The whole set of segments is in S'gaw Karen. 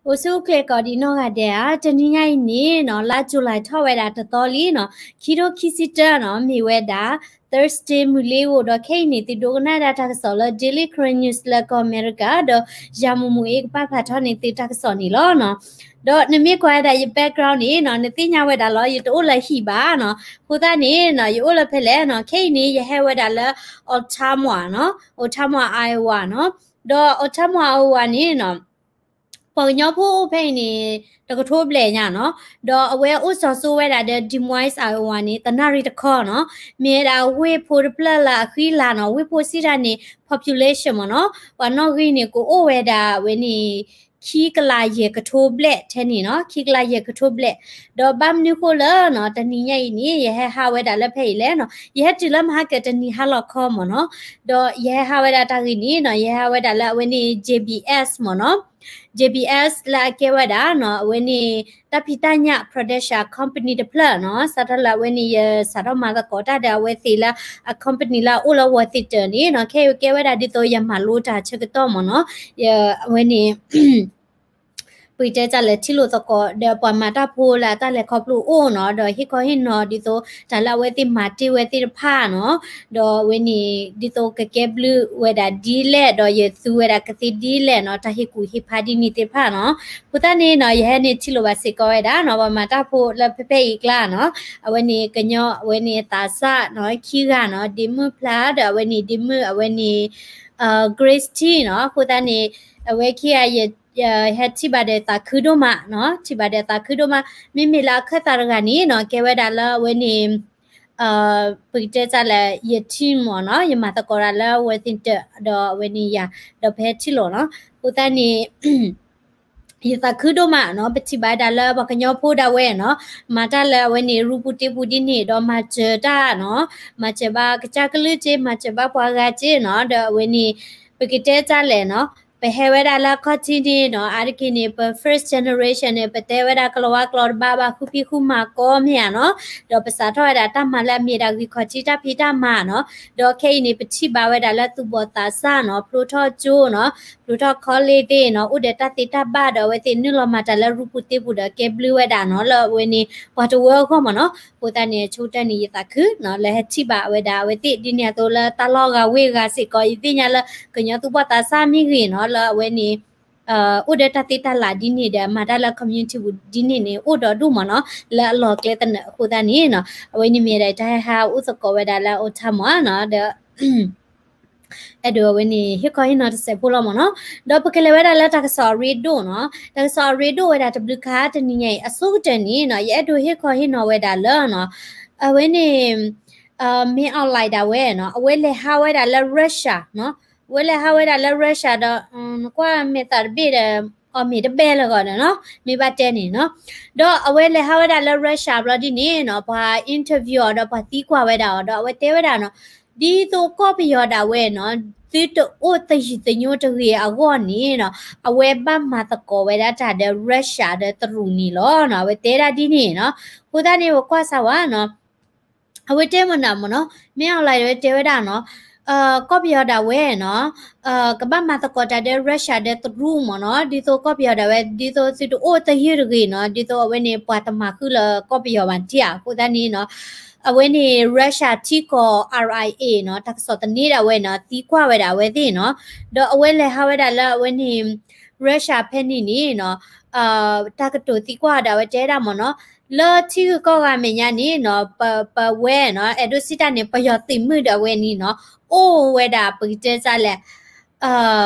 အိၣ်ဆူၣ်အိၣ်ချ့ကိးဒံးနီၢ်ဂၤဒဲးဧါ, တနံၤညါအံၤန့ၣ်နီၤ လါ July ထီၣ်ဝဲဒၣ်တသီလံနီၤ, ခံထိခံဆံတၢနီၤ, မ့ၢ်ဝဲဒၣ် Thursday မုၢ်လ့ၤဧိၤ, ဒီးခဲအံၤန့ၣ် သုဒိကနၣ်ဒၣ်တၢ်ကစီၣ်လၢ Daily Karen News လၢကီၢ်အမဲရကၤ, ဒီးယၤမူးမူးအ့ၣ် ကပာ်ဖျါထီၣ်န့ၢ်သုတၢ်ကစီၣ်န့ၣ်လီၤနီၤ. ဒီးနမ့ၢ်ကွၢ်ဝဲဒၣ်ယ background န့ၣ်နီၤ နသ့ၣ်ညါဝဲဒၣ်လီၤ, ယတအိၣ်လၢဟံၣ်ဘၣ်နီၤ. အဃိသတးန့ၣ်နီၤ ယအိၣ်လၢဖဲလဲၣ်နီၤ, ခဲအံၤန့ၣ် ယဟဲဝဲဒၣ်လၢ Ottumwa နီၤ, Ottumwa Iowa နီၤ. ဒီး Ottumwa Iowa န့ၣ်နီၤ ပှၤကညီဖိအိၣ်ဖဲအံၤန့ၣ် တကထိဘျဲၣ်ညါနီၤ. ဒီးအဝဲအိၣ်စီၤစိဝဲဒၣ်ဒီး Des Moines Iowa န့ၣ် တနၣ်ရံၣ်တခီနီၤ. မ့ၢ်ဝဲဒၣ်ဝ့ၢ်ဖိတဖျၢၣ်လၢအဃံလၤနီၤ, ဝ့ၢ်ဖိစံးတၢ်န့ၣ် population မ့ၢ်နီၤ, ပှၤနီၣ်ဂံၢ်န့ၣ် ကအိၣ်ဝဲဒၣ်ဝဲန့ၣ် ခံကလးယဲၢ်ကထိဘျဲၣ်ထဲန့ၣ်နီၤ, ခံကလးယဲၢ်ကထိဘျဲၣ်. ဒီးဘၣ်မနုၤဃိလၢနီၤ တနံၤညါအံၤန့ၣ် ယဟဲဟးဝဲဒၣ်လၢဖဲအံၤလဲၣ်နီၤ, ယဟဲတုၤလၢမဟါကတနံၤဟါလီၤခီမ့ၢ်နီၤ. ဒီးယဟဲဟးဝဲဒၣ်တၢ်ဂ့ၢ်န့ၣ်နီၤ, ယဟဲဟးဝဲဒၣ်လၢအဝဲန့ၣ် J B S မ့ၢ်နီၤ. J B S လၢအကဲဝဲဒၣ်နီၤ အဝဲန့ၣ် တၢ်ဖံးတၢ်ညၣ် production company တဖျၢၣ်နီၤ, စးထီၣ်လၢအဝဲန့ၣ် ယစးထီၣ်မၤသကိးတၢ်ဒီးအဝဲသ့ၣ်လၢအ company လၢအအိၣ်လၢ Washington န့ၣ်နီၤ, ခဲအံၤကဲဝဲဒၣ်ဒ်သိးယမၤလိတၢ်ဆၢကတီၢ်မ့ၢ်နီၤ, ယ အဝဲန့ၣ် ပကတဲတၢ်လဲၤထံၣ်လိာ်သကိးဒီးပှၤမၤတၢ်ဖိလၢအတၢ်လဲၤခီဖျိအိၣ်နီၤ, ဒီးဟ့ၣ်ခီဟ့ၣ်နီၤဒ်သိးတၢ်လၢအဝဲသ့ၣ်မၤတ့ၢ်ဝဲသ့ၣ်တဖၣ်နီၤ, ဒီးအဝဲန့ၣ် ဒ်သိးကကဲဘျုးဝဲဒၣ်ဒ်လဲၣ်, ဒီးယသူဝဲဒၣ်ကသ့ဒ်လဲၣ်နီၤ, တၢ်ဟ့ၣ်ကူၣ်ဟ့ၣ်ဖးဒ်န့ၣ်သ့ၣ်တဖၣ်နီၤ. အဃိသတးန့ၣ်နီၤ ယဟဲန့ၣ်ထံၣ်လိာ်ဘၣ်စ့ၢ်ကီးဝဲဒၣ်နီၤ ပှၤမၤတၢ်ဖိလၢဖဲဖဲအံၤကျါနီၤ, အဝဲန့ၣ်ကညီ အဝဲန့ၣ်သးစၢ်နီၤ ခံဂၤနီၤ, ဒ့မုၣ်ဖျါ ဒီးအဝဲန့ၣ်ဒ့မုၣ် အဝဲန့ၣ် Grace T နီၤ. အဃိသတးန့ၣ် အဝဲခံဂၤ ယဟဲထံၣ်ဘၣ်ဒီးသးခုဒိၣ်မးနီၤ, ထံၣ်ဘၣ်ဒီးသးခုဒိၣ်မး. မ့မ့ၢ်လၢအခၢၣ်သးတဂၤန့ၣ်နီၤ ကဲဝဲဒၣ်လၢအဝဲန့ၣ် ပကတဲတၢ်လၢယ team မ့ၢ်နီၤ, ယမၤသကိးတၢ်လၢ Washington ဒီးအဝဲန့ၣ်ယၤ ဒီးပဟဲထံၣ်လိာ်နီၤ. အဃိသတးန့ၣ် ယသးခုဒိၣ်မးနီၤ, ပထံၣ်ဘၣ်ဒၣ်လၢပှၤကညီဖိဒၣ်ဝဲနီၤ, မၤတၢ်လၢအဝဲန့ၣ် ရူပူၤတ့ပူၤဒ်န့ၣ် ဒီးမၤစၢၤတၢ်နီၤ, မၤစၢၤဘၣ်ကစၢ်ကလုၢ်က့ မၤစၢၤဘၣ်ပှၤဂၤက့နီၤ, ဒီးအဝဲန့ၣ် ပကတဲတၢ်လဲၣ်နီၤ, ပဟဲဝဲဒၣ်လၢအခီၣ်ထံးန့ၣ်နီၤ, အါတက့ၢ်န့ၣ် ပ first generation န့ၣ် ပတဲဝဲဒၣ်ကလီၤဝါကျိာ်တဘၣ်ဘၣ် ဃုဖံးဃုမၤကိးမ့ၢ်ဧါနီၤ, ဒီးပစးထီၣ်ဝဲဒၣ်တၢ်မၤလၢအမ့ၢ်ဒၣ်ဂံၢ်ခီၣ်ထံးတၢ်ဖံးတၢ်မၤနီၤ, ဒီးခဲအံၤန့ၣ် ပထံၣ်ဘၣ်ဝဲဒၣ်လၢသူၣ်ဘီၣ်သးစၢ်နီၤ, ဖျိထီၣ်ကၠိနီၤ, ဖျိထီၣ် college သ့ၣ်နီၤ, အိၣ်ဒီးတၢ်သ့တၢ်ဘၣ်ဒီးအဝဲသ့ၣ်နုာ်လီၤမၤတၢ်လၢရူပူၤတ့ပူၤဒီးကဲဘျုးဝဲဒၣ်နီၤ, လၢအဝဲန့ၣ် ပှၤတဝၢအဂီၢ်မ့ၢ်နီၤ. အဃိသတးန့ၣ် ဆိကတၢၢ်န့ၣ် ယသးခုနီၤ လၢဟဲထံၣ်ဘၣ်ဝဲဒၣ်အဝဲသ့ၣ် ဒ်န့ၣ်အသိးလၢတၢ်လီၢ်ဂၤဝ့ၢ်ဂၤစ့ၢ်ကီး, ယသ့ၣ်ညါလၢကညီသူၣ်ဘီၣ်သးစၢ်မ့ၢ်ဂ့ၤနီၤ, လၢအဝဲန့ၣ် အိၣ်ဒီးတၢ်သ့တၢ်လၢ်ဒ်န့ၣ်ဒီး မၤတၢ်လၢ community ပူၤဒ်န့ၣ်န့ၣ် အိၣ်ဒီးဒူၣ်မ့ၢ်နီၤ, လၢအလီၢ်ကျဲသနၢၣ်အဃိသတးန့ၣ်နီၤ, အဝဲန့ၣ်မ့ၢ်ဒၣ်တၢ်ဟဲဟးအိၣ်သကိးဝဲဒၣ်လၢ Ottumwa နီၤ, ဒီး အဲၣ်ဒိးအဝဲန့ၣ် ဟ့ၣ်ခီဟ့ၣ်နီၤတစဲးဖိလီၤမ့ၢ်နီၤ. ဒီးပကလဲၤဝဲဒၣ်လၢတၢ်ကစီၣ်အရ့ဒိၣ်နီၤ, တၢ်ကစီၣ်အရ့ဒိၣ်ဝဲဒၣ်တဘျုးခါတနံၤညါအံၤ အဆိကတၢၢ်န့ၣ်နီၤ, ယအဲၣ်ဒိးဟ့ၣ်ခီဟ့ၣ်နီၤဝဲဒၣ်လၢနီၤ, အဝဲန့ၣ် မင်းအောင်လှိုင် ဒၣ်ဝဲနီၤ, အဝဲလဲၤဟးဝဲဒၣ်လၢ Russia နီၤ, အဝဲလဲၤဟးဝဲဒၣ်လၢ Russia ဒီး နကွၢ်မဲာ်သးတဘ့ၣ်ဒီး အီၣ်မ့ၤတဘဲလၢဂီၤဒီးနီၤ, မ့ၢ်ဘၣ်တဲန့ၣ်နီၤ, ဒီးအဝဲလဲၤဟးဝဲဒၣ်လၢ Russia ဘျီဒ်န့ၣ်နီၤ, ပှၤ interview အီၤဒီးပှၤသံကွၢ်ဝဲဒၣ်အီၤ ဒီးအဝဲတဲဝဲဒၣ်နီၤ, ဒ်သိးကီၢ်ပယီၤဒၣ်ဝဲနီၤ, သုတအိၣ်သယုၢ်သညိတဂ့ၤအဂီၢ်န့ၣ်နီၤ, အဝဲဘၣ်မၤသကိးဝဲဒၣ်တၢ်ဒီး Russia ဒီးတရူးန့ၣ်လီၤနီၤ, အဝဲတဲဒၣ်ဒ်န့ၣ်နီၤ. အဃိသတးန့ၣ် ပကွၢ်စၢ်ဝဲနီၤ အဝဲတဲမနုၤမ့ၢ်နီၤ, မင်းအောင်လှိုင် ဒၣ်ဝဲတဲဝဲဒၣ်နီၤ, ကီၢ်ပယီၤဒၣ်ဝဲနီၤ, ကဘၣ်မၤသကိးတၢ်ဒီး Russia ဒီးတရူးမ့ၢ်နီၤ, ဒ်သိးကီၢ်ပယီၤဒၣ်ဝဲ ဒ်သိးသုတအိၣ်သယုၢ်တဂ့ၤနီၤ, ဒ်သိးအဝဲန့ၣ် ပှၤတမၤဃုာ်လၢကီၢ်ပယီၤဘၣ်တံၢ်ဧါ, အဃိသတးန့ၣ်နီၤ, အဝဲန့ၣ် Russia ထံကီၢ် R I A နီၤ, တၢ်ကစီၣ်သန့ဒၣ်ဝဲနီၤ, သံကွၢ်ဝဲဒၣ်အဝဲသ့ၣ်နီၤ, ဒီးအဝဲလဲၤဟးဝဲဒၣ်လၢအဝဲန့ၣ် Russia ဖဲန့ၣ်န့ၣ်နီၤ, တၢ်ကတိၤသံကွၢ်ဒၣ်ဝဲတဲဒၣ်မ့ၢ်နီၤ, လၢထံဂုၤကီၢ်ဂၤမဲာ်ညါန့ၣ်နီၤ, ပဝဲနီၤ, အဲၣ်ဒိးစံးတၢ်န့ၣ် ပယီၤသုးမုၢ်ဒၣ်ဝဲန့ၣ်နီၤ, အိၣ်ဝဲဒၣ်ပကတဲတၢ်လဲၣ်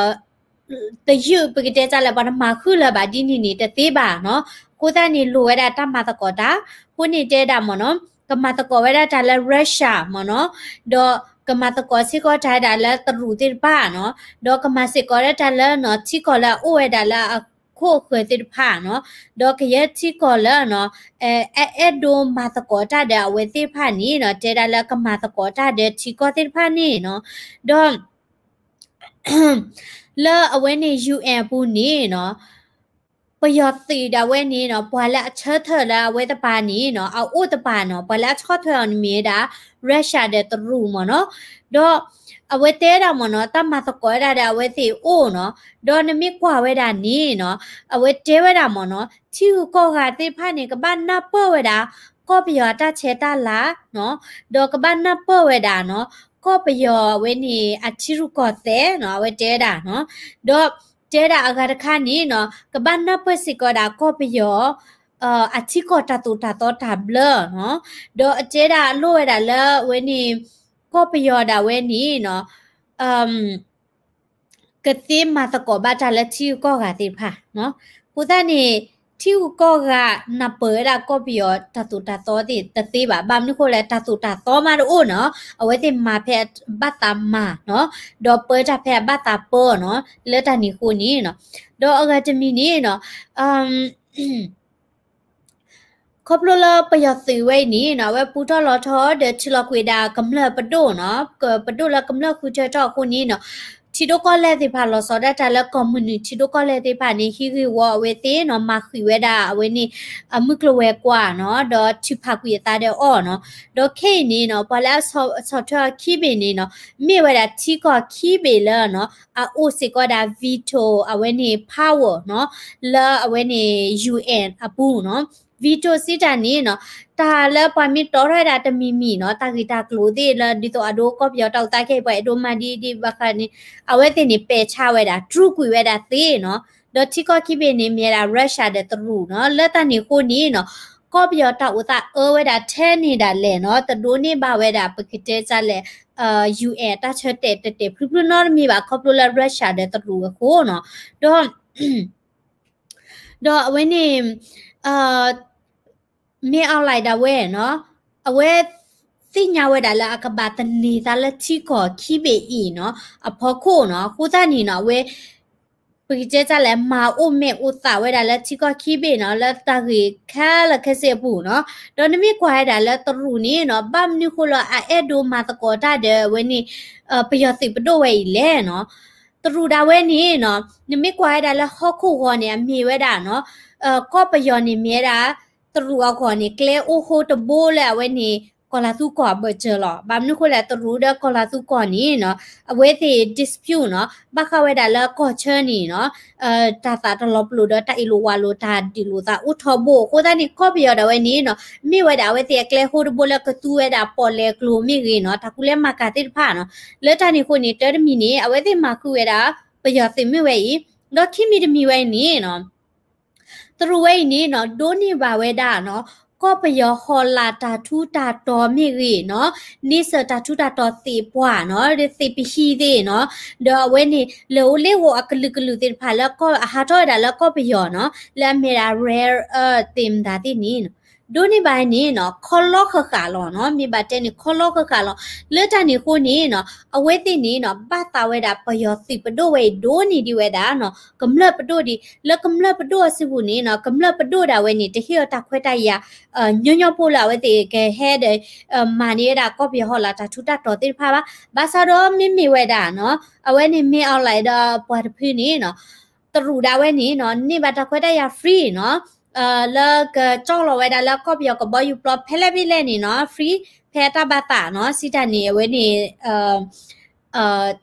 တယုၢ်ပကတဲတၢ်လဲၣ် ပှၤတမၤဃုာ်လၢၤဘၣ်ဒ်န့ၣ်န့ၣ် တသ့ဘၣ်နီၤ, အဃိသတးန့ၣ် လိၣ်ဝဲဒၣ်တၢ်မၤသကိးတၢ်, အဃိန့ၣ်တဲဒၣ်မ့ၢ်နီၤ, ကမၤသကိးဝဲဒၣ်တၢ်လၢ Russia မ့ၢ်နီၤ, ဒီးကမၤသကိးစ့ၢ်ကီးတၢ်ဝဲဒၣ်လၢတရူးသ့ၣ်တဖၣ်နီၤ, ဒီးကမၤစ့ၢ်ကီးဒၣ်တၢ်လၢနီၤ ထံကီၢ်လၢအအိၣ်ဝဲဒၣ်လၢအခိၣ်အဃၢၤသ့ၣ်တဖၣ်နီၤ, ဒီးကယဲၢ်ထံကီၢ်လၢနီၤ, အဲအဲၣ်ဒိးမၤသကိးတၢ်ဒီးအဝဲသ့ၣ်တဖၣ်န့ၣ်နီၤ, တဲဒၣ်လၢကမၤသကိးတၢ်ဒီးထံကီၢ်သ့ၣ်တဖၣ်န့ၣ်နီၤ, ဒီး လၢအဝဲန့ၣ် U N အပူၤန့ၣ်နီၤ, ပယီၤသုးဒၣ်ဝဲန့ၣ်နီၤ ပှၤလၢအဆၢထၢၣ်လၢအဝဲတပၤန့ၣ်နီၤ အအိၣ်တပၤနီၤ ပှၤလၢအဆီၣ်ထွဲအီၤန့ၣ်မ့ၢ်ဝဲဒၣ် Russia ဒီးတရူးမ့ၢ်နီၤ. ဒီးအဝဲတဲဒၣ်မ့ၢ်နီၤ တၢ်မၤသကိးဝဲဒၣ်ဒီးအဝဲသ့ၣ်အိၣ်နီၤ. ဒီးနမ့ၢ်ကွၢ်ဝဲဒၣ်န့ၣ်နီၤ အဝဲတဲဝဲဒၣ်မ့ၢ်နီၤ ထံဂုၤကီၢ်ဂၤသ့ၣ်တဖၣ်န့ၣ် ကဘၣ်နၢ်ပၢၢ်ဝဲဒၣ် ကီၢ်ပယီၤအတၢ်ဆဲးတၢ်လၤနီၤ ဒီးကဘၣ်နၢ်ပၢၢ်ဝဲဒၣ်နီၤ ကီၢ်ပယီၤအဝဲန့ၣ် အထံရူၢ်ကီၢ်သဲးနီၤ အဝဲတဲဝဲဒၣ်နီၤ. ဒီးတဲဒၣ်အဂၤတခါန့ၣ်နီၤ ကဘၣ်နၢ်ပၢၢ်စ့ၢ်ကီးဒၣ်ကီၢ်ပယီၤ အထံကီၢ်တၢ်သိၣ်တၢ်သီတၢ်ဘျၢနီၤ. ဒီးအတဲဒၣ်အလိၣ်ဝဲဒၣ်လၢအဝဲန့ၣ် ကီၢ်ပယီၤဒၣ်ဝဲန့ၣ်နီၤ ကသ့မၤသကိးဘၣ်တၢ်လၢထံဂုၤကီၢ်ဂၤသ့ၣ်တဖၣ်နီၤ. အဃိသတးန့ၣ် ထံဂုၤကီၢ်ဂၤနၢ်ပၢၢ်ဝဲဒၣ်ကီၢ်ပယီၤတၢ်သိၣ်တၢ်သီသ့ၣ်တသ့ဘၣ်. ဘၣ်မနုၤဃိလဲၣ် တၢ်သိၣ်တၢ်သီမးတအိၣ်နီၤ အဝဲသ့ၣ်မၤဖဲအဘၣ်သးမၤနီၤ ဒီးပၢတၢ်ဖဲအဘၣ်သးပၢနီၤ လၢတၢ်န့ၣ်အဃိန့ၣ်နီၤ. ဒီးအဂၤတမံၤန့ၣ်နီၤ ခီဖျိလၢပယီၤသုးဝဲအံၤန့ၣ်နီၤ အဝဲပူထီၣ်လီၤထီၣ်ဒီးထံလီၤကွံာ်ဒၣ်ကမျၢၢ်ပဒိၣ်နီၤ ပဒိၣ်လၢကမျၢၢ်ဃုထၢထီၣ်အဃိန့ၣ်နီၤ ထံဒိၣ်ကီၢ်လဲၢ်သ့ၣ်တဖၣ်လီၤဆီဒၣ်တၢ်လၢကီၢ်မုၢ်နုာ်ထံဒိၣ်ကီၢ်လဲၢ်သ့ၣ်တဖၣ်န့ၣ် ဟံးဂ့ၢ်ဝီအဝဲသ့ၣ်နီၤ မၤဃံးဝဲဒၣ်အဝဲန့ၣ် အမုၢ်ကျိၤဝဲၤကွာ်နီၤ ဒီးထုးဖးကွံာ်အသးဒီးအီၤနီၤ. ဒီးခဲအံၤန့ၣ်နီၤ ပှၤလၢအဆီၣ်ထွဲအီၤခံဘ့ၣ်န့ၣ်နီၤ မ့ၢ်ဝဲဒၣ်ထံကီၢ်ခံဘ့ၣ်လၢနီၤ အအိၣ်စ့ၢ်ကီးဒၣ် veto အဝဲန့ၣ် power နီၤ လၢအဝဲန့ၣ် ယူဢၣ်အပူၤနီၤ. veto စံးတၢ်န့ၣ်နီၤ တၢ်လၢပှၤမ့ၢ်တီထီၣ်ဝဲဒၣ်တမံၤမံၤနီၤ တၢ်ဂ့ၢ်တၢ်ကျိၤသ့ၣ်လၢဒ်သိးအဒိကီၢ်ပယီၤတၢ်အိၣ်သးခဲအံၤ ပှၤအဲၣ်ဒိးမၤဒ်ဒ်ဘၣ်ဃးန့ၣ် အဝဲသ့ၣ်န့ၣ် ပယ်ချဝဲဒၣ် တြူးကွံာ်ဝဲဒၣ်သ့နီၤ. ဒီးထံကီၢ်ခံဘ့ၣ်န့ၣ် မ့ၢ်ဝဲဒၣ် Russia ဒီးတရူးနီၤ. လၢတၢ်န့ၣ်အဃိန့ၣ်နီၤ ကီၢ်ပယီၤတၢ်အိၣ်သးအၢဝဲဒၣ်ထဲန့ၣ်ဒၣ်လဲာ်နီၤ တဒိးန့ၢ်ဘၣ်ဝဲဒၣ် ပကတဲဒ်လဲၣ် ယူၢ်အဲၣ် တၢ်ဆၢတဲာ်တဲာ်တဲာ်ဖျုဖျုနီတမံၤဘၣ် ခီဖျိလၢ Russia ဒီးတရူးအဃိနီၤ. ဒီး ဒီးအဝဲန့ၣ် မ့ၢ်အီၤလဲၣ်ဒၣ်ဝဲနီၤ အဝဲ သ့ၣ်ညါဝဲဒၣ်လၢအကဘၣ်သန့ၤသးလၢထံကီၢ်ခံဘ့ၣ်အံၤနီၤ အဖီခိၣ်နီၤ. အဃိသတးန့ၣ်နီၤ အဝဲ ပကတဲဒ်လဲၣ် မၤအိၣ်မဲာ်အိၣ်သးဝဲဒၣ်လၢထံကီၢ်ခံဘ့ၣ်နီၤ လၢတၢ်ဂ့ၢ်ခဲလၢာ်ခဲဆ့အပူၤနီၤ. ဒီးနမ့ၢ်ကွၢ်ဝဲဒၣ်လၢတရူးန့ၣ်နီၤ ဘၣ်မနုၤဃိလၢအအဲၣ်ဒိးမၤသကိးတၢ်ဒီးအဝဲန့ၣ် ပယီၤသုးပဒိၣ်ဝဲအံၤလဲၣ်နီၤ. တရူးဒၣ်ဝဲန့ၣ်နီၤ နမ့ၢ်ကွၢ်ဝဲဒၣ်လၢဟီၣ်ခိၣ်ဂီၤန့ၣ် အမ့ၢ်ဝဲဒၣ်နီၤ ကီၢ်ပယီၤန့ၣ်မ့ၢ်ဝဲဒၣ် တရူးအဂီၢ်န့ၣ် ကျဲအိၣ်ဟိတဘိလၢအဝဲန့ၣ် ကီၤလၤသူကီၢ်အဘၢၣ်စၢၤလီၤ. ဘၣ်မနုၤဃိလဲၣ် တရူးဒီးကီၤလၤသူကီၢ်န့ၣ်နီၤ အဝဲသ့ၣ် dispute နီၤ ဘၣ်ဃးဝဲဒၣ်လၢကီၢ်ဆၢန့ၣ်နီၤ တၢ်သးတလီၤပလိာ်ဒီးတၢ်အ့ၣ်လိာ်ဝးလိာ်တၢ်ဒုးလိာ်သးအိၣ်ထီဘိ အဃိသတးန့ၣ် ကီၢ်ပယီၤဒၣ်ဝဲန့ၣ်နီၤ မ့ၢ်ဝဲဒၣ်အဝဲသ့ၣ်အကျဲဟိတဘိလၢကသူဝဲဒၣ်ပီၣ်လဲၣ်ကျိၤမ့ၢ်ဂ့ၤနီၤ တၢ်ကူၣ်လဲၤမၤကၤသ့ၣ်တဖၣ်နီၤ လၢတၢ်န့ၣ်အဃိန့ၣ် တၢ်တမံၤန့ၣ် အဝဲသ့ၣ်မၤဃုာ်ဝဲဒၣ် ပယီၤသုးမ့ၢ်ဝဲအံၤ ဒီးခံမံၤတမံၤဝဲအံၤန့ၣ်နီၤ တရူးဝဲအံၤန့ၣ်နီၤ ဒိးန့ၢ်ဘၣ်ဝဲဒၣ်နီၤ ကီၢ်ပယီၤဟီၣ်လာ်တၢ်ထူးတၢ်တီၤမ့ၢ်ဂ့ၤနီၤ န့ဆၢၣ်တၢ်ထူးတၢ်တီၤသ့ၣ်ပှၢ်နီၤ ဒီးသ့ၣ်ပဟံၣ်သ့ၣ်နီၤ ဒီးအဝဲန့ၣ် လၢအိၣ်လ့ၣ်အိၣ်အကလုာ်ကလုာ်သ့ၣ်တဖၣ်လၢကီၢ်အဟးထီၣ်ဝဲဒၣ်လၢကီၢ်ပယီၤနီၤ လၢအမ့ၢ်ဒၣ် rare earth သ့ၣ်မတၤသ့ၣ်န့ၣ်နီၤ ဒိးန့ၢ်ဘၣ်န့ၣ်နီၤ ခီလီဃၣ်ဃၣ်လီၤနီၤ မ့ၢ်ဘၣ်တဲန့ၣ် ခီလီဃၣ်ဃၣ်လီၤ လၢတၢ်န့ၣ်အဃိန့ၣ်နီၤ အဝဲသ့ၣ်န့ၣ်နီၤ ဘၣ်သးဝဲဒၣ်ပယီၤသုးပဒိၣ်ဝဲအံၤ ဒိးန့ၢ်ဒံးဝဲဒၣ်နီၤ ကမျၢၢ်ပဒိၣ်ဒံး လၢကမျၢၢ်ပဒိၣ်အစုပူၤန့ၣ်နီၤ ကမျၢၢ်ပဒိၣ်ဒၣ်ဝဲန့ၣ် တဟ့ၣ်အီၤတၢ်ခွဲးတၢ်ယာ် ညီညီဖိလၢအဝဲသ့ၣ်ကဟဲဒီး မၤန့ၢ်ဝဲဒၣ်ကီၢ်ပယီၤဟီၣ်လာ်တၢ်ထူးတၢ်တီၤသ့ၣ်တဖၣ်ဘၣ် ဘၣ်ဆၣ်ဒီးမ့မ့ၢ်ဝဲဒၣ်နီၤ အဝဲန့ၣ်မ့ၢ်အီၤလဲၣ်ဒီးပှၤတဖုန့ၣ်နီၤ တရူးဒၣ်ဝဲန့ၣ်နီၤ န့ၢ်ဘၣ်တၢ်ခွဲးတၢ်ယာ် free နီၤ လၢကကၠီၣ်လီၤဝဲဒၣ်လၢကီၢ်ပယီၤကဘီယူၤပျီဖဲလဲၣ်ဖဲလဲၣ်န့ၣ်နီၤ free ဖဲအတၢ်ဘၣ်သးနီၤ စံးတၢ်န့ၣ် အဝဲန့ၣ်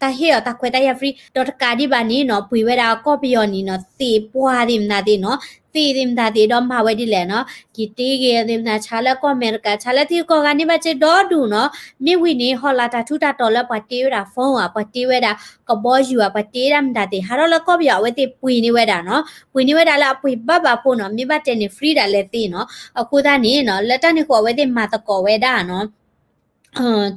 တၢ်ဟ့ၣ်အီၤတၢ်ခွဲးတၢ်ယာ် free ဒီးတကးဒံးဘၣ်န့ၣ်နီၤ ပှ့ၤဝဲဒၣ်ကီၢ်ပယီၤန့ၣ်နီၤ သ့ၣ်ပှၢ်သ့ၣ်မတၤသ့ၣ်နီၤ သ့ၣ်သ့ၣ်မတၤသ့ၣ်ဒီးမၤဝဲဒ်လဲၣ်နီၤ က့ၤတ့ဂ့ၤသ့ၣ်မတၤ ဆါလၢကီၢ်အမဲရကၤ ဆါလၢထံဂုၤကီၢ်ဂၤန့ၣ်ဘၣ်စ့ၢ်ဒီဒူၣ်နီၤ မ့ၢ်ဝံၤန့ၣ် ဟီၣ်လာ်တၢ်ထူးတၢ်တီၤလၢပှၤတ့ဝဲဒၣ် phone ဧါ ပှၤတ့ဝဲဒၣ် ကဘီယူၤဧါ ပှၤတ့ဝဲဒၣ်မတၤသ့ၣ် ဟးထီၣ်လၢကီၢ်ပယီၤအဝဲသ့ၣ်ပှ့ၤန့ၢ်ဝဲဒၣ်နီၤ ပှ့ၤန့ၢ်ဝဲဒၣ်လၢအပှ့ၤဘၣ်ဘၣ်ဖိနီၤ မ့ၢ်ဘၣ်တဲန့ၣ် free ဒၣ်လဲာ်သ့နီၤ အဃိသတးန့ၣ်နီၤ လၢတၢ်န့ၣ်အဃိအဝဲသ့ၣ်မၤသကိးဝဲဒၣ်နီၤ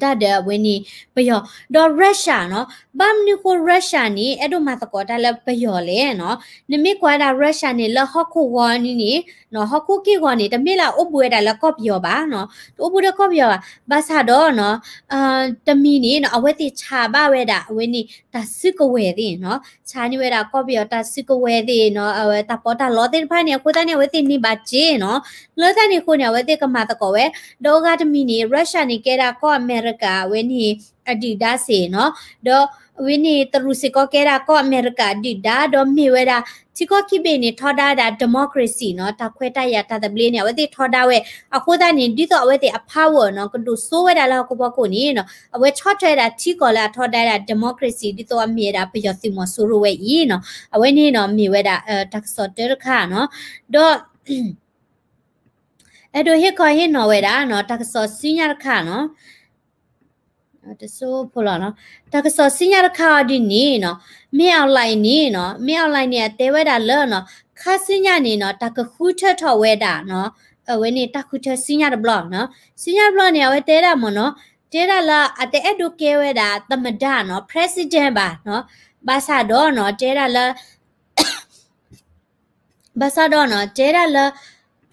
တၢ်ဒီးအဝဲန့ၣ် ပယီၤ ဒီး Russia နီၤ ဘၣ်မနုၤအဃိ Russia န့ၣ် အဲၣ်ဒိးမၤသကိးတၢ်လၢပယီၤလဲၣ်နီၤ နမ့ၢ်ကွၢ်ဝဲဒၣ် Russia န့ၣ် လၢဟီၣ်ခိၣ်ဂီၤန့ၣ်န့ၣ် ဟီၣ်ခိၣ်က့ၢ်ဂီၤန့ၣ် တမ့ၢ်လၢအအိၣ်ဘူးဝဲဒၣ်လၢကီၢ်ပယီၤဘၣ်နီၤ တအိၣ်ဘူးလၢကီၢ်ပယီၤဘၣ် ဘၣ်ဆၣ်ဒီးနီၤ တမံၤန့ၣ်နီၤ အဝဲသ့ၣ်ဆါဘၣ်ဝဲဒၣ် အဝဲန့ၣ် တၢ်စုကဝဲၤသ့ၣ်နီၤ ဆါန့ၢ်ဝဲဒၣ်ကီၢ်ပယီၤတၢ်စုကဝဲၤသ့ၣ်နီၤ အဝဲတၢ်ပီးတၢ်လီသ့ၣ်တဖၣ်န့ၣ် အဃိသတးန့ၣ် အဝဲသ့ၣ်န့ၢ်ဘၣ်စ့နီၤ လၢတၢ်န့ၣ်အဃိန့ၣ် အဝဲသ့ၣ်ကမၤသကိးဝဲ ဒီးအဂၤတမံၤန့ၣ် Russia န့ၣ် ကဲဒၣ်ကီၢ်အမဲရကၤ အဝဲန့ၣ် အဒုၣ်ဒါစ့ၢ်နီၤ ဒီး အဝဲန့ၣ်တရူးစ့ၢ်ကီးကဲဒၣ်ကီၢ်အမဲရကၤဒုၣ်ဒါ ဒီးမ့ၢ်ဝဲဒၣ် ထံကီၢ်ခံဘ့ၣ်န့ၣ် ထီဒါဝဲဒၣ် democracy နီၤ, တၢ်ခွဲးတၢ်ယာ်တၢ်သဘျ့န့ၣ် အဝဲသ့ၣ်ထီဒါဝဲ, အဃိသတးန့ၣ် ဒ်သိးအဝဲသ့ၣ်အ power နီၤ ကဒိၣ်စိဝဲဒၣ်လၢဟီၣ်ခိၣ်ဖီခိၣ်န့ၣ်နီၤ အဝဲဆီၣ်ထွဲဝဲဒၣ်ထံကီၢ်လၢအထီဒါဝဲဒၣ် democracy ဒ်သိးအမ့ၢ်ဝဲဒၣ်ပယီၤသုးမီၤစိရိၤဝဲအံၤနီၤ, အဝဲန့ၣ်နီၤ မ့ၢ်ဝဲဒၣ် တၢ်ကစီၣ်တၢတခါနီၤ, ဒီး အဲၣ်ဒိးဟ့ၣ်ခီဟ့ၣ်နီၤဝဲဒၣ်နီၤ တၢ်ကစီၣ်ဆူညါတခါနီၤ, တစိဖိလီၤနီၤ, တၢ်ကစီၣ်ဆူညါတခါအီၤဒ်န့ၣ်နီၤ, မင်းအောင်လှိုင်န့ၣ်နီၤ, မင်းအောင်လှိုင်န့ၣ် အတဲဝဲဒၣ်လၢနီၤ ခါဆူညါန့ၣ်နီၤ တၢ်ကဃုထၢထီၣ်ဝဲဒၣ်နီၤ, အဝဲန့ၣ်တၢ်ဃုထၢဆူညါတဘျီနီၤ, ဆူညါတဘျီန့ၣ် အဝဲတဲဒၣ်မ့ၢ်နီၤ, တဲဒၣ်လၢအတအဲၣ်ဒိးကဲဝဲဒၣ် သမ္မတ နီၤ, president ဘၣ်နီၤ, ဘၣ်ဆၣ်ဒီးနီၤ တဲဒၣ်လၢ ဘၣ်ဆၣ်ဒီးနီၤ တဲဒၣ်လၢ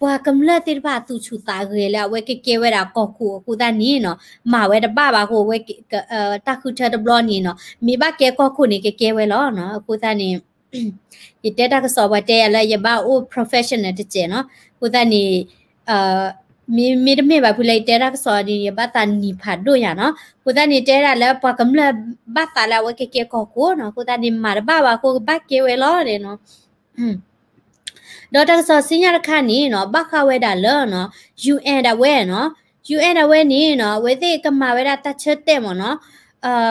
ပှၤကမျၢၢ်သ့ၣ်တဖၣ်သူၣ်ဆူၣ်သးဂဲၤလၢအဝဲကကဲဝဲဒၣ်ကီၢ်ခိၣ်အဃိသတးန့ၣ်နီၤ မၤဝဲတဘၣ်ဘၣ်အဃိ အဝဲ တၢ်ဃုထၢတဘျီန့ၣ်နီၤ မ့ၢ်ဘၣ်ကဲကီၢ်ခိၣ်န့ၣ် ကကဲဝဲလီၤနီၤ. အဃိသတးန့ၣ် ယတဲတၢ်ကစီၣ်ပှၤတဲယၤလၢယဘၣ်အိၣ် professional တစဲးနီၤ. အဃိသတးန့ၣ် မ့ မ့တမ့ၢ်ဘၣ်ဖုလၢယတဲတၢ်ကစီၣ်န့ၣ် ယဘၣ်သးနံၤဖးဒိၣ်ညါနီၤ. အဃိသတးန့ၣ် တဲဒၣ်လၢပှၤကမျၢၢ်ဘၣ်သးလၢအဝဲကကဲကီၢ်ခိၣ်နီၤ. အဃိသတးန့ၣ် မၤတဘၣ်ဘၣ်အဃိ ကဘၣ်ကဲဝဲလီၤနီၤ. ဒီးတၢ်ကစီၣ်ဆူညါတခါန့ၣ်နီၤ ဘၣ်ဃးဝဲဒၣ်လၢနီၤ UN ဒၣ်ဝဲနီၤ, UN ဒၣ်ဝဲန့ၣ်နီၤ အဝဲသ့ၣ်ကမၤဝဲဒၣ်တၢ်ဆၢတဲာ်မ့ၢ်နီၤ,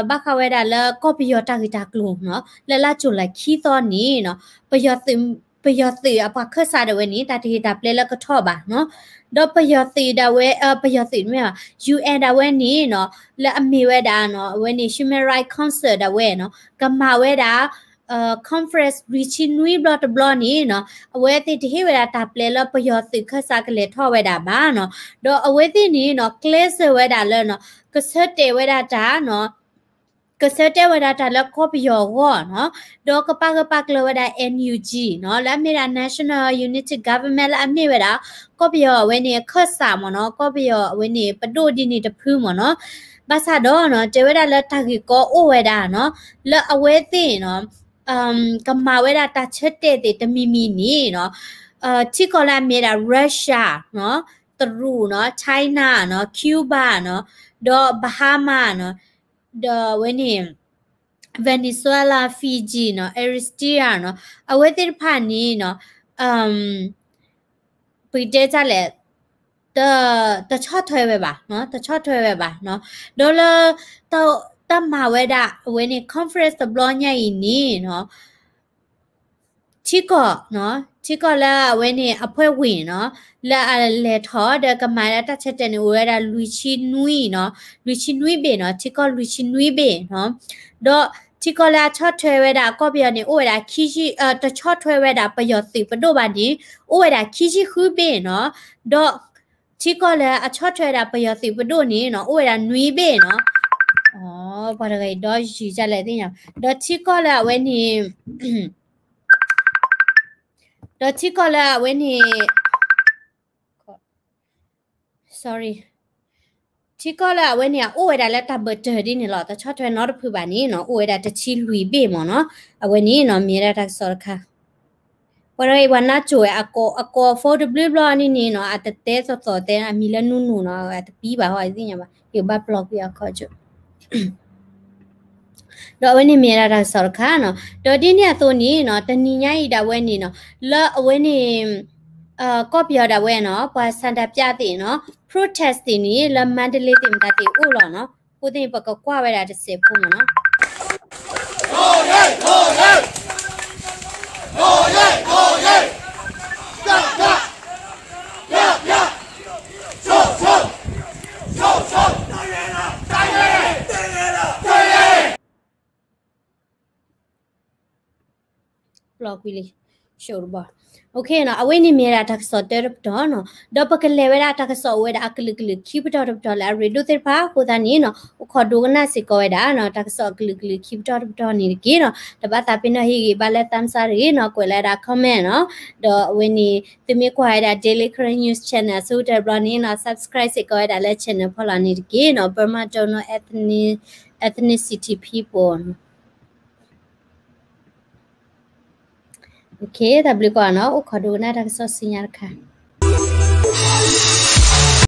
ဘၣ်ဃးဝဲဒၣ်လၢကီၢ်ပယီၤတၢ်ဂ့ၢ်တၢ်ကျိၤနီၤ, လၢလါကၠူၤလါခံသီန့ၣ်နီၤ ပယီၤသုး ပယီၤသုးအပှၤခၢၣ်စးဒၣ်ဝဲန့ၣ် တၢ်တဟ့ၣ်တၢ်ပျဲလၢကထီၣ်ဘၣ်နီၤ, ဒီးပယီၤသုးဒၣ်ဝဲ ပယီၤသုးမ့ၢ်ဘၣ် UN ဒၣ်ဝဲန့ၣ်နီၤ လၢအမ့ၢ်ဝဲဒၣ်နီၤ အဝဲန့ၣ် Human Rights Council ဒၣ်ဝဲနီၤ ကမၤဝဲဒၣ် conference လွံၢ်ဆံနွံဘျီတဘျီန့ၣ်နီၤ အဝဲသ့ၣ်တဟ့ၣ်ဝဲဒၣ်တၢ်ပျဲလၢပယီၤသုးခၢၣ်စးကလဲၤထီၣ်ဝဲဒၣ်ဘၣ်နီၤ, ဒီးအဝဲသ့ၣ်န့ၣ်နီၤ ကျဲးစၢးဝဲဒၣ်လၢနီၤ ကဆၢတဲာ်ဝဲဒၣ်တၢ်နီၤ ကဆၢတဲာ်ဝဲဒၣ်တၢ်လၢကီၢ်ပယီၤအဂီၢ်နီၤ, ဒီးကပာ်ဂၢၢ်ပာ်ကျၢၤဝဲဒၣ် NUG နီၤ လၢအမ့ၢ်ဒၣ် National Unity Government လၢအမ့ၢ်ဝဲဒၣ် ကီၢ်ပယီၤအဝဲန့ၣ်အခၢၣ်စးမ့ၢ်နီၤ, ကီၢ်ပယီၤအဝဲန့ၣ် ပဒိၣ်ဒ်န့ၣ်တဖုမ့ၢ်နီၤ, ဘၣ်ဆၣ်ဒီးနီၤ တဲဝဲဒၣ်လၢတၢ်ဂ့ၢ်ကီအိၣ်ဝဲဒၣ်နီၤ, လၢအဝဲသ့ၣ်နီၤ ကမၤဝဲဒၣ်တၢ်ဆၢတဲာ်သ့ၣ်တမံၤမံၤန့ၣ်နီၤ, ထံကီၢ်လၢအမ့ၢ်ဒၣ် Russia နီၤ, တရူးနီၤ, China နီၤ, Cuba နီၤ, ဒီး Bahama နီၤ, ဒီးအဝဲန့ၣ် Venezuela, Fiji နီၤ, Eritrea နီၤ, အဝဲသ့ၣ်တဖၣ်န့ၣ်နီၤ ပကတဲတၢ်လဲၣ် တ တဆီၣ်ထွဲဝဲဘၣ်နီၤ, တဆီၣ်ထွဲဝဲဘၣ်နီၤ, ဒီးလၢ တၢ်မၤဝဲဒၣ်အဝဲန့ၣ် conference တဘျီညါအံၤန့ၣ်နီၤ ထံကီၢ်နီၤ, ထံကီၢ်လၢအဝဲန့ၣ် အဖွဲ့ဝင်နီၤ, လၢအလဲၤထီၣ်ဒီးကမၤလၢတၢ်ဆၢတဲာ်န့ၣ် အိၣ်ဝဲဒၣ်လွံၢ်ဆံနွံနီၤ, လွံၢ်ဆံနွံဘ့ၣ်နီၤ, ထံကီၢ်လွံၢ်ဆံနွံဘ့ၣ်နီၤ, ဒီးထံကီၢ်လၢအဆီၣ်ထွဲဝဲဒၣ်ကီၢ်ပယီၤန့ၣ် အိၣ်ဝဲဒၣ်ခံဆံ, တဆီၣ်ထွဲဝဲဒၣ်ပယီၤသုးပဒိၣ်ဘၣ်န့ၣ် အိၣ်ဝဲဒၣ်ခံဆံဃုဘ့ၣ်နီၤ, ဒီးထံကီၢ်လၢအဆီၣ်ထွဲဝဲဒၣ်ပယီၤသုးပဒိၣ်န့ၣ်နီၤ အိၣ်ဝဲဒၣ်နွံဘ့ၣ်နီၤ, ပှၤတဂၤအံၤဒီးယုၢ်ဒ်လဲၣ်သ့ၣ်ညါ, ဒီးထံကီၢ်လၢအဝဲန့ၣ် ဒီးထံကီၢ်လၢအဝဲန့ၣ် sorry, ထံကီၢ်လၢအဝဲန့ၣ် အအိၣ်ဝဲဒၣ်လၢတၢ်ဘၢၣ်တၢၢ်ဒ်န့ၣ်လီၤ, တဆီၣ်ထွဲနီတဖုဘၣ်န့ၣ်နီၤ, အိၣ်ဝဲဒၣ်တဆံလွံၢ်ဘ့ၣ်မ့ၢ်နီၤ, အဝဲန့ၣ်နီၤ မ့ၢ်ဒၣ်တၢ်ကစီၣ်တခါ, ပှၤဒီးအံၤပှၤနါစိၤဝဲ အကိး အကိး phone တဘျုးဘျီန့ၣ်န့ၣ်နီၤ အတတဲသီသီသဲ အမံၤလၢနူနူနီၤ အတပံဘၣ်ဟီ အသ့ၣ်ညါဘၣ် ယကဘၣ်ပျီကွံာ်အခီၣ်ကၠိ ဒီးအဝဲန့ၣ်မ့ၢ်ဒၣ်တၢ်ကစီၣ်တခါနီၤ, ဒီးဒ်န့ၣ်အသိးန့ၣ်နီၤ တနံၤညါအံၤဒၣ်ဝဲန့ၣ်နီၤ လၢအဝဲန့ၣ် ကီၢ်ပယီၤဒၣ်ဝဲနီၤ ပှၤဆန္ဒပြသ့ၣ်နီၤ protest သ့ၣ်န့ၣ် လၢမန္တလေးသ့ၣ်မတၤသ့ၣ်အိၣ်လီၤနီၤ, အဃိသ့ၣ်န့ၣ် ပကကွၢ်ဝဲဒၣ်တစဲးဖိမ့ၢ်နီၤ ပျီကွံာ်လံ ရှိတဘီ OK နီၤ, အဝဲန့ၣ်မ့ၢ်ဒၣ်တၢ်ကစီၣ်တၢတပတီၢ်နီၤ, ဒီးပကလဲၤဝဲဒၣ်တၢ်ကစီၣ်အိၣ်ဝဲဒၣ်အကလုာ်ကလုာ်ခံပတီၢ်တပတီၢ်လၢအရ့ဒိၣ်သ့ၣ်တဖၣ်အဃိသတးန့ၣ်နီၤ အိၣ်ခိးဒိကနၣ်စ့ၢ်ကီးဝဲဒၣ်နီၤ တၢ်ကစီၣ်အကလုာ်ကလုာ်ခံပတီၢ်တပတီၢ်န့ၣ်တက့ၢ်နီၤ, တဘၣ်သးပ့ၤနီၣ်ဟ့ၣ်ဂံၢ်ဘါလၢ thumbs up တဂ့ၤနီၤ, ကွဲးလၢဒၣ် comment နီၤ, ဒီးအဝဲန့ၣ် သုမ့ၢ်ကွၢ်ဝဲဒၣ် Daily Karen News Channel အဆိကတၢၢ်တဘျီန့ၣ်နီၤ subscribe စ့ၢ်ကီးဝဲဒၣ်လၢ channel ဖီလာ်န့ၣ်တက့ၢ်နီၤ, Burma Dono Ethnic, Ethnicity People နီၤ. OK တၢ်ဘျုးကိးဂၤနီၤ အိၣ်ခိးဒိကနၣ်တၢ်ကစီၣ်ဆူညါတခါ